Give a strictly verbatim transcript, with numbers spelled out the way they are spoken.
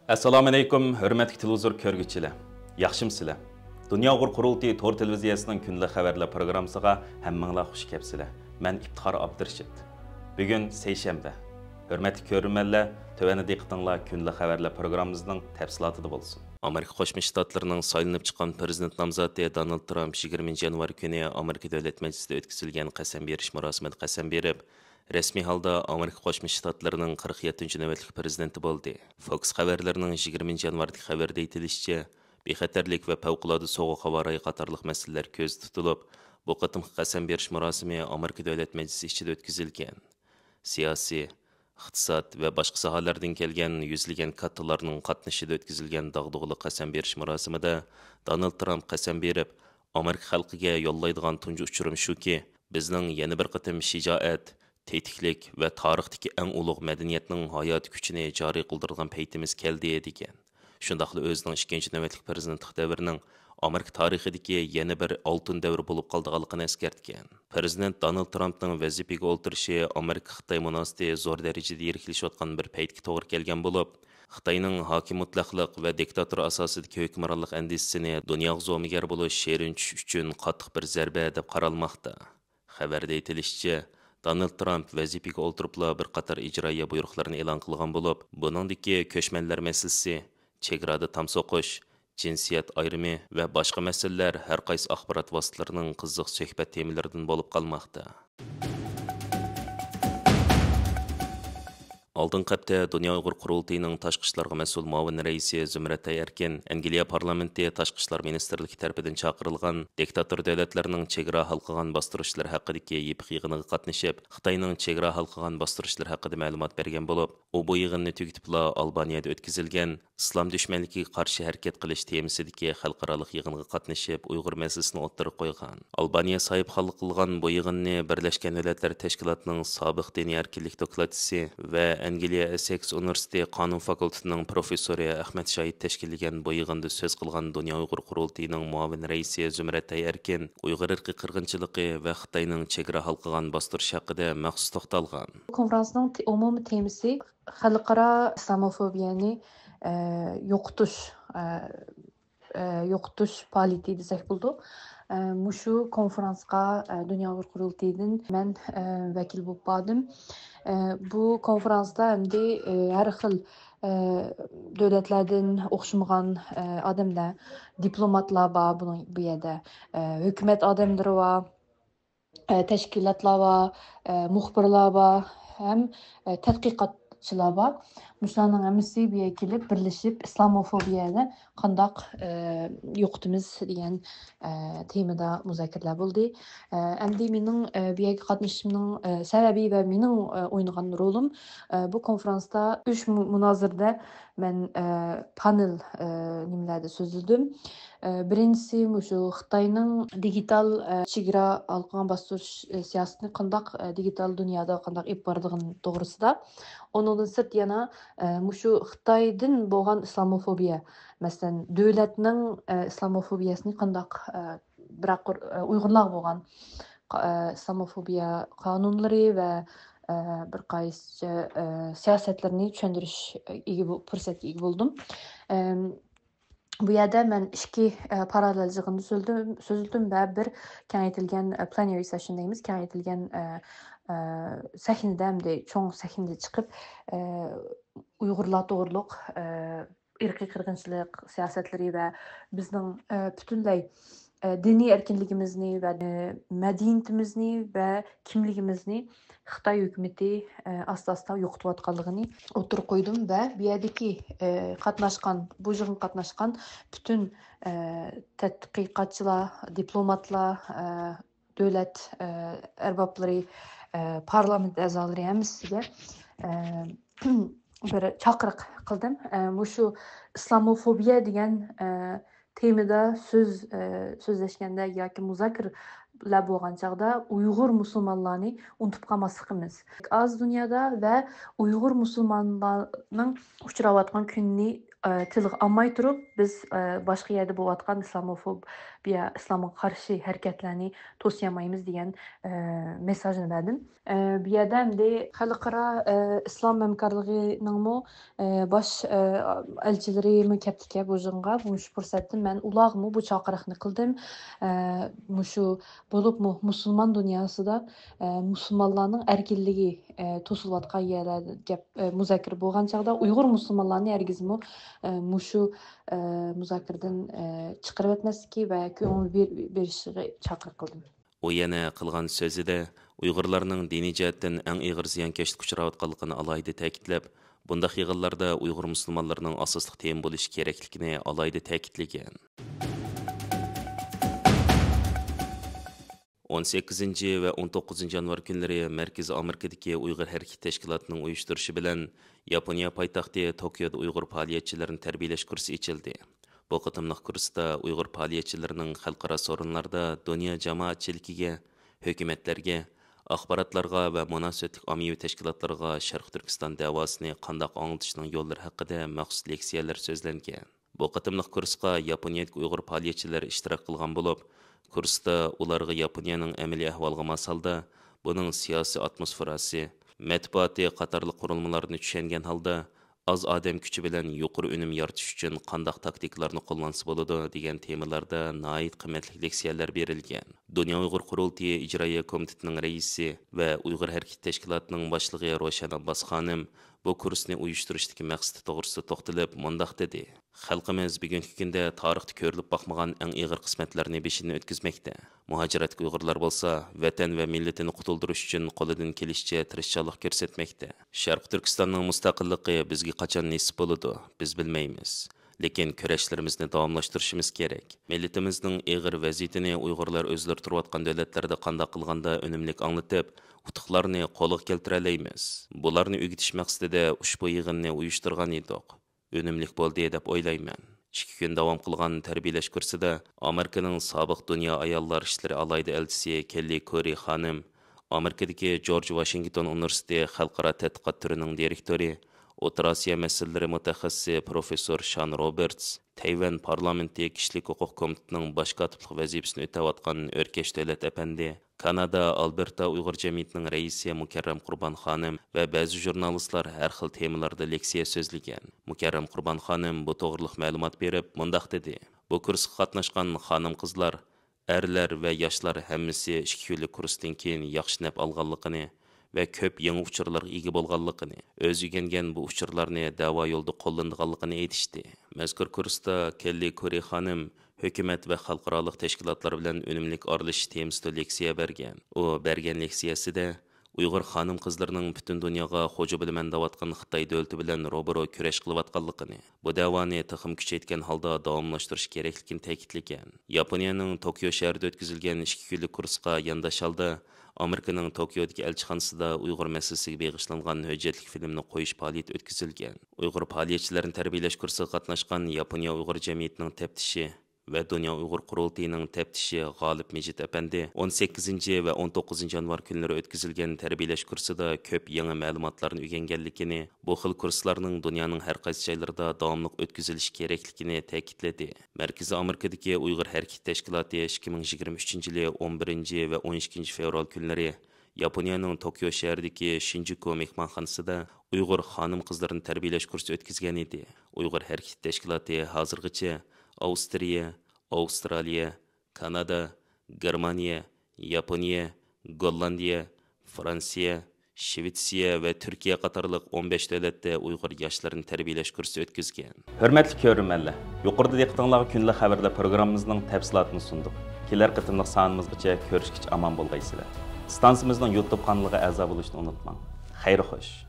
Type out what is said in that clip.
ئەسسالامۇئەلەيكۇم، ھۆرمەتلىك تېلېۋىزور كۆرگۈچىلەر. ياخشىمۇسىلەر؟ دۇنيا ئۇيغۇر قۇرۇلتىيى تور تېلېۋىزىيەسىنىڭ كۈندىلىك خەۋەرلەر پروگراممىسىغا ھەممىڭلار خۇش كەپسىلەر. مەن ئىپتىخار ئابدۇرېشىت. بۈگۈن سەيشەنبە. ھۆرمەتلىك كۆرۈرمەنلەر، تۆۋەندە دىققىتىڭلار كۈندىلىك خەۋەرلەر پروگراممىمىزنىڭ تەپسىلاتىدا بولسۇن. ئامېرىكا قوشما شتاتلىرىنىڭ سايلىنىپ چىققان پىرېزىدېنت نامزاتى دونالد ترامپ يىگىرمىنچى يانۋار كۈنى ئامېرىكا دۆلەت مەجلىسىدە ئۆتكۈزۈلگەن قەسەم بېرىش مۇراسىمىدا قەسەم بېرىپ، رەسمىي ھالدا ئامېرىكا قوشما شتاتلىرىنىڭ قىرىق يەتتىنچى نۆۋەتلىك پىرېزىدېنتى بولدى. فوكس خەۋەرلىرىنىڭ يىگىرمىنچى يانۋاردىكى خەۋىرىدە ئېيتىلىشىچە، بىخەتەرلىك ۋە پەۋقۇلئاددە سوغۇق ھاۋا رايى قاتارلىق مەسىلىلەر كۆزدە تۇتۇلۇپ، بۇ قېتىمقى قەسەم بېرىش مۇراسىمى ئامېرىكا دۆلەت مەجلىسى ئىچىدە ئۆتكۈزۈلگەن. سىياسىي، ئىقتىساد ۋە باشقا ساھەلەردىن كەلگەن يۈزلىگەن كاتتىلارنىڭ قاتنىشىشىدا ئۆتكۈزۈلگەن داغدۇغىلىق قەسەم بېرىش مۇراسىمىدا دونالد ترامپ قەسەم بېرىپ، ئامېرىكا خەلقىگە يوللايدىغان تۇنجى ئۇچۇرۇم شۇكى، بىزنىڭ يەنە بىر قېتىم شىجائەت، تېتىكلىك ۋە تارىختىكى ئەڭ ئۇلۇغ مەدەنىيەتنىڭ ھاياتىي كۈچىنى جارى قىلدۇرىدىغان پەيتىمىز كەلدى، دېگەن. شۇنداقلا ئۆزىنىڭ ئىككىنچى نۆۋەتلىك پىرېزىدېنتلىق دەۋرىنىڭ ئامېرىكا تارىخىدىكى يەنە بىر ئالتۇن دەۋر بولۇپ قالىدىغانلىقىنى ئەسكەرتكەن. پىرېزىدېنت دونالد ترامپنىڭ ۋەزىپىگە ئولتۇرۇشى ئامېرىكا-خىتاي مۇناسىۋىتى زور دەرىجىدە يىرىكلىشىۋاتقان بىر پەيتكە توغرا كەلگەن بولۇپ، خىتاينىڭ ھاكىم مۇتلەقلىق ۋە دىكتاتور ئاساسىدىكى ھۆكۈمرانلىق ئەندىزىسىنى دۇنياغا زومىگەر بولۇش، شېرىن چۈشۈش ئۈچۈن قاتتىق بىر زەربە دەپ قارالماقتا. خەۋەردە ئېيتىلىشىچە، دونالد ترامپ ۋەزىپىگە ئولتۇرۇپلا بىر قاتار ئىجرائىيە بۇيرۇقلىرىنى ئېلان قىلغان بولۇپ، بۇنىڭدىكى كۆچمەنلەر مەسىلىسى، چېگرادا تام سوقۇش، جىنسىيەت ئايرىمى ۋە باشقا مەسىلىلەر ھەر قايسى ئاخبارات ۋاسىتىلىرىنىڭ قىزىق سۆھبەت تېمىلىرىدىن بولۇپ قالماقتا. ئالدىنقى ھەپتە دۇنيا ئۇيغۇر قۇرۇلتىيىنىڭ تاشقى ئىشلارغا مەسئۇل مۇئاۋىن رەئىسى زۇمرەتئاي ئەركىن ئەنگلىيە پارلامېنتى تاشقى ئىشلار مىنىستىرلىكى تەرىپىدىن چاقىرىلغان دىكتاتور دۆلەتلەرنىڭ چېگرا ھالقىغان باستۇرۇشلىرى ھەققىدىكى يىپىق يىغىنىغا قاتنىشىپ، خىتاينىڭ چېگرا ھالقىغان باستۇرۇشلىرى ھەققىدە مەلۇمات بەرگەن بولۇپ، ئۇ بۇ يىغىننى تۈگىتىپلا ئالبانىيەدە ئۆتكۈزۈلگەن ئىسلام دۈشمەنلىكىگە قارشى ھەرىكەت قىلىش تېمىسىدىكى خەلقئارالىق يىغىنغا قاتنىشىپ، ئۇيغۇر مەسىلىسىنى ئوتتۇرىغا قويغان. ئالبانىيە ساھىبخانلىق قىلغان بۇ يىغىننى بىرلەشكەن دۆلەتلەر تەشكىلاتىنىڭ سابىق دىنىي ئەركىنلىك دوكلاتچىسى ۋە ئەنگلىيە ئېسسېكس ئۇنىۋېرسىتېتى قانۇن فاكۇلتېتىنىڭ پروفېسسورى ئەخمەت شاھىت تەشكىللىگەن بۇ يىغىندا سۆز قىلغان دۇنيا ئۇيغۇر قۇرۇلتىيىنىڭ مۇئاۋىن رەئىسى زۇمرەتئاي ئەركىن ئۇيغۇر ئىرقىي قىرغىنچىلىقى ۋە خىتاينىڭ چېگرا ھالقىغان باستۇرۇشى ھەققىدە مەخسۇس توختالغان. كونفرانسنىڭ تې-، ئومۇمىي تېمىسى خەلقئارا ئىسلاموفوبىيەنى، ئە، يوقىتىش، ئە، ئە، يوقىتىش پائالىيىتى دېسەك بولىدۇ. ئە، مۇشۇ كونفرانسقا، ئە، دۇنيا ئۇيغۇر قۇرۇلتىيىدىن مەن، ئە، ۋەكىل بولۇپ باردىم. ئە، بۇ كونفرانستا ئەمدى، ئە، ھەر خىل، ئە، دۆلەتلەردىن ئوخشىمىغان، ئە، ئادەملەر، دىپلوماتلار بار بۇنىڭ، بۇ يەردە، ئە، ھۆكۈمەت ئادەملىرى بار. ئە، تەشكىلاتلار بار، ئە، مۇخبىرلار بار ھەم، ئە، تەتقىقاتچىلار بار. مۇشۇلارنىڭ ھەممىسى بۇ يەرگە كېلىپ بىرلىشىپ، ئىسلاموفوبىيەنى قانداق، ئە، يوقىتىمىز دېگەن، ئە، تېمىدا مۇزاكىرىلەر بولدى. ئە، ئەمدى مېنىڭ، ئە، بۇ يەرگە قاتنىشىشىمنىڭ، ئە، سەۋەبى ۋە مېنىڭ، ئە، ئوينىغان رولۇم، ئە، بۇ كونفرانستا ئۈچ مۇ-، مۇنازىرىدە مەن، ئە، پانېل، ئە، نېمىلەردە سۆزلىدىم. ئە، بىرىنچىسى مۇشۇ خىتاينىڭ دىگىتال، ئە، چېگرا ھالقىغان باستۇرۇش، ئە، سىياسىتىنى قانداق، ئە، دىگىتال دۇنيادا قانداق ئېلىپ بارىدىغىنى توغرىسىدا. ئۇنىڭدىن سىرت يەنە، ئە، مۇشۇ خىتايدىن بولغان ئىسلاموفوبىيە، مەسىلەن، دۆلەتنىڭ، ئە، ئىسلاموفوبىيەسىنى قانداق، ئە، بىراق، ئە، ئۇيغۇرلارغا بولغان، ئە، ئىسلاموفوبىيە قانۇنلىرى ۋە، ئە، بىر قانچە، ئە، سىياسەتلىرىنى چۈشەندۈرۈش، ئە، ئىگە بو-، پۇرسەتكە ئىگە بولدۇم. ئەم، بۇ يەردە مەن ئىككى، ئە، پاراللېل يىغىندا سۆزلىدىم، سۆزلىدىم ۋە بىر كېڭەيتىلگەن، ئە، پلېنارى سېشن دەيمىز، كېڭەيتىلگەن، ئە، ئە، سەھنىدە، ئەمدى چوڭ سەھنىدە چىقىپ، ئە، ئۇيغۇرلار توغرۇلۇق، ئە، ئىرقىي قىرغىنچىلىق سىياسەتلىرى ۋە بىزنىڭ، ئە، پۈتۈنلەي، ئە، دىنىي ئەركىنلىكىمىزنى ۋە، ئە، مەدەنىيىتىمىزنى ۋە كىملىكىمىزنى خىتاي ھۆكۈمىتى، ئە، ئاستا-ئاستا يوقىتىۋاتقانلىقىنى ئوتتۇرىغا قويدۇم ۋە بۇ يەردىكى، ئە، قاتناشقان، بۇ يىغىنغا قاتناشقان پۈتۈن، ئە، تەتقىقاتچىلار، دىپلوماتلار، ئە، دۆلەت، ئە، ئەربابلىرى، ئە، پارلامېنت ئەزالىرى ھەممىسىگە، ئە، بىر چاقىرىق قىلدىم. ئە، مۇشۇ ئىسلاموفوبىيە دېگەن، ئە، تېمىدا سۆز، ئە، سۆزلەشكەندە ياكى مۇزاكىرىلەر بولغان چاغدا ئۇيغۇر مۇسۇلمانلارنى ئۇنتۇپ قالماسلىقىمىز. ئاز دۇنيادا ۋە ئۇيغۇر مۇسۇلمانلارنىڭ ئۇچراۋاتقان كۈنىنى ئە، تىلغا ئالماي تۇرۇپ، بىز، ئە، باشقا يەردە بولۇۋاتقان ئىسلاموفوبىيە، ئىسلامغا قارشى ھەرىكەتلەرنى توسىيالمايمىز دېگەن، ئە، مېساژنى بەردىم. ئە، بۇ يەردە ئەمدى خەلقئارا، ئە، ئىسلام ھەمكارلىقىنىڭمۇ، ئە، باش، ئە، ئەلچىلىرىمۇ كەپتىكەن بۇ يىغىنغا. مۇشۇ پۇرسەتتىن مەن ئۇلارغىمۇ بۇ چاقىرىقنى قىلدىم. ئە، مۇشۇ بولۇپمۇ مۇسۇلمان دۇنياسىدا، ئە، مۇسۇلمانلارنىڭ ئەركىنلىكى، ئە، توسۇلۇۋاتقان يەرلەردە گەپ، ئە، مۇزاكىرە بولغان چاغدا ئۇيغۇر مۇسۇلمانلارنى ھەرگىزمۇ، ئە، مۇشۇ، ئە، مۇزاكىرىدىن، ئە، چىقىرىۋەتمەسلىكى ۋە كۆڭۈل بېر-، بېرىشىگە چاقىرىق قىلدىم. ئۇ يەنە قىلغان سۆزىدە، ئۇيغۇرلارنىڭ دىنىي جەھەتتىن ئەڭ ئېغىر زىيانكەشلىككە ئۇچراۋاتقانلىقىنى ئالاھىدە تەكىتلەپ، بۇنداق يىغىنلاردا ئۇيغۇر مۇسۇلمانلىرىنىڭ ئاساسلىق تېما بولۇشى كېرەكلىكىنى ئالاھىدە تەكىتلىگەن. ئون سەككىزىنچى ۋە ئون توققۇزىنچى يانۋار كۈنلىرى مەركىزىي ئامېرىكىدىكى ئۇيغۇر ھەرىكىتى تەشكىلاتىنىڭ ئۇيۇشتۇرۇشى بىلەن ياپونىيە پايتەختى توكيودا ئۇيغۇر پائالىيەتچىلىرىنى تەربىيەلەش كۇرسى ئېچىلدى. بۇ قېتىملىق كۇرستا ئۇيغۇر پائالىيەتچىلىرىنىڭ خەلقئارا سورۇنلاردا دۇنيا جامائەتچىلىكىگە، ھۆكۈمەتلەرگە، ئاخباراتلارغا ۋە مۇناسىۋەتلىك ئاممىۋى تەشكىلاتلارغا شەرقىي تۈركىستان دەۋاسىنى قانداق ئاڭلىتىشنىڭ يوللىرى ھەققىدە مەخسۇس لېكسىيەلەر سۆزلەنگەن. بۇ قېتىملىق كۇرسقا ياپونىيەدىكى ئۇيغۇر پائالىيەتچىلەر ئىشتىراك قىلغان بولۇپ، كۇرستا ئۇلارغا ياپونىيەنىڭ ئەمەلىي ئەھۋالىغا ماس ھالدا، بۇنىڭ سىياسىي ئاتموسفېراسى، مەتبۇئاتى قاتارلىق قۇرۇلمىلارنى چۈشەنگەن ھالدا، ئاز ئادەم كۈچى بىلەن يۇقىرى ئۈنۈم يارىتىش ئۈچۈن قانداق تاكتىكىلارنى قوللانسا بولىدۇ دېگەن تېمىلاردا ناھايىتى قىممەتلىك لېكسىيەلەر بېرىلگەن. دۇنيا ئۇيغۇر قۇرۇلتىيى ئىجرائىيە كومىتېتىنىڭ رەئىسى ۋە ئۇيغۇر ھەرىكىتى تەشكىلاتىنىڭ باشلىقى روشەن ئابباس خانىم بۇ كۇرسنى ئۇيۇشتۇرۇشتىكى مەقسىتى توغرىسىدا توختىلىپ مۇنداق دېدى: خەلقىمىز بۈگۈنكى كۈندە تارىختا كۆرۈلۈپ باقمىغان ئەڭ ئېغىر قىسمەتلەرنى بېشىدىن ئۆتكۈزمەكتە. مۇھاجىرەتتىكى ئۇيغۇرلار بولسا ۋەتەن ۋە مىللىتىنى قۇتۇلدۇرۇش ئۈچۈن قولىدىن كېلىشىچە تىرىشچانلىق كۆرسەتمەكتە. شەرقىي تۈركىستاننىڭ مۇستەقىللىقى بىزگە قاچان نېسىپ بولىدۇ، بىز بىلمەيمىز. لېكىن كۈرەشلىرىمىزنى داۋاملاشتۇرۇشىمىز كېرەك. مىللىتىمىزنىڭ ئېغىر ۋەزىيىتىنى ئۇيغۇرلار ئۆزلىرى تۇرۇۋاتقان دۆلەتلەردە قانداق قىلغاندا ئۈنۈملۈك ئاڭلىتىپ، ئۇتۇقلارنى قولغا كەلتۈرەلەيمىز. بۇلارنى ئۆگىتىش مەقسىتىدە ئۇشبۇ يىغىننى ئۇيۇشتۇرغان ئىدۇق. ئۈنۈملۈك بولدى دەپ ئويلايمەن. ئىككى كۈن داۋام قىلغان تەربىيەلەش كۇرسىدا ئامېرىكىنىڭ سابىق دۇنيا ئاياللار ئىشلىرى ئالاھىدە ئەلچىسى كېللى كورى خانىم، ئامېرىكىدىكى جورج ۋاشىنگتون ئۇنىۋېرسىتېتى خەلقئارا تەتقىقات تۈرىنىڭ دىرېكتورى، ئوتتۇرا ئاسىيا مەسىلىلىرى مۇتەخەسسىسى پروفېسسور شان روبېرتس، تەيۋەن پارلامېنتى كىشىلىك ھوقۇق كومىتېتىنىڭ باش كاتىپلىق ۋەزىپىسىنى ئۆتەۋاتقان ئۆركەش دۆلەت ئەپەندى، كانادا ئالبېرتا ئۇيغۇر جەمئىيىتىنىڭ رەئىسى مۇكەررەم قۇربان خانىم ۋە بەزى ژۇرنالىستلار ھەر خىل تېمىلاردا لېكسىيە سۆزلىگەن. مۇكەررەم قۇربان خانىم بۇ توغرىلىق مەلۇمات بېرىپ مۇنداق دېدى: بۇ كۇرسقا قاتناشقان خانىم-قىزلار، ئەرلەر ۋە ياشلار ھەممىسى ئىككى كۈنلۈك كۇرستىن كېيىن ياخشى نەپ ئالغانلىقىنى ۋە كۆپ يېڭى ئۇچۇرلارغا ئىگە بولغانلىقىنى، ئۆزى ئۆگەنگەن بۇ ئۇچۇرلارنى دەۋا يولىدا قوللىنىدىغانلىقىنى ئېيتىشتى. مەزكۇر كۇرستا كېللى كورى خانىم ھۆكۈمەت ۋە خەلقئارالىق تەشكىلاتلار بىلەن ئۈنۈملۈك ئارىلىشىش تېمىسىدا لېكسىيە بەرگەن. ئۇ بەرگەن لېكسىيەسىدە ئۇيغۇر خانىم-قىزلىرىنىڭ پۈتۈن دۇنياغا خوجا بولىمەن دەۋاتقان خىتاي دۆلىتى بىلەن روبىرو كۈرەش قىلىۋاتقانلىقىنى، بۇ دەۋانى تېخىمۇ كۈچەيتكەن ھالدا داۋاملاشتۇرۇش كېرەكلىكىنى تەكىتلىگەن. ياپونىيەنىڭ توكيو شەھىرىدە ئۆتكۈزۈلگەن ئىككى كۈنلۈك كۇرسقا يانداش ھالدا ئامېرىكىنىڭ توكيودىكى ئەلچىخانىسىدا ئۇيغۇر مەسىلىسىگە بېغىشلانغان ھۆججەتلىك فىلىمنى قويۇش پائالىيىتى ئۆتكۈزۈلگەن. ئۇيغۇر پائالىيەتچىلەرنى تەربىيەلەش كۇرسىغا قاتناشقان ياپونىيە ئۇيغۇر جەمئىيىتىنىڭ تەپتىشى ۋە دۇنيا ئۇيغۇر قۇرۇلتىيىنىڭ تەپتىشى غالىپ مىجىت ئەپەندى ئون سەككىزىنچى ۋە ئون توققۇزىنچى يانۋار كۈنلىرى ئۆتكۈزۈلگەن تەربىيەلەش كۇرسىدا كۆپ يېڭى مەلۇماتلارنى ئۆگەنگەنلىكىنى، بۇ خىل كۇرسلارنىڭ دۇنيانىڭ ھەر قايسى جايلىرىدا داۋاملىق ئۆتكۈزۈلۈشى كېرەكلىكىنى تەكىتلىدى. مەركىزىي ئامېرىكىدىكى ئۇيغۇر ھەرىكىتى تەشكىلاتى ئىككى مىڭ يىگىرمە ئۈچىنچى يىلى ئون بىرىنچى ۋە ئون ئىككىنچى فېۋرال كۈنلىرى ياپونىيەنىڭ توكيو شەھىرىدىكى شىنجۇكۇ مېھمانخانىسىدا ئۇيغۇر خانىم-قىزلىرىنى تەربىيەلەش كۇرسى ئۆتكۈزگەن ئىدى. ئۇيغۇر ھەرىكىتى تەشكىلاتى ھازىرغىچە ئاۋسترىيە، ئاۋسترالىيە، كانادا، گېرمانىيە، ياپونىيە، گوللاندىيە، فرانسىيە، شىۋېتسىيە ۋە تۈركىيە قاتارلىق ئون بەش دۆلەتتە ئۇيغۇر ياشلىرىنى تەربىيەلەش كۇرسى ئۆتكۈزگەن. ھۆرمەتلىك كۆرۈرمەنلەر، يۇقىرىدا دىققىتىڭلارغا كۈندىلىك خەۋەردار پروگراممىمىزنىڭ تەپسىلاتىنى سۇندۇق. كېلەر قېتىملىق سانىمىزغىچە كۆرۈشكىچە ئامان بولغايسىلەر. ئىستانسىمىزنىڭ يۇتۇب قانىلىغا ئەزا بولۇشنى ئۇنتۇماڭ. خەير خوش.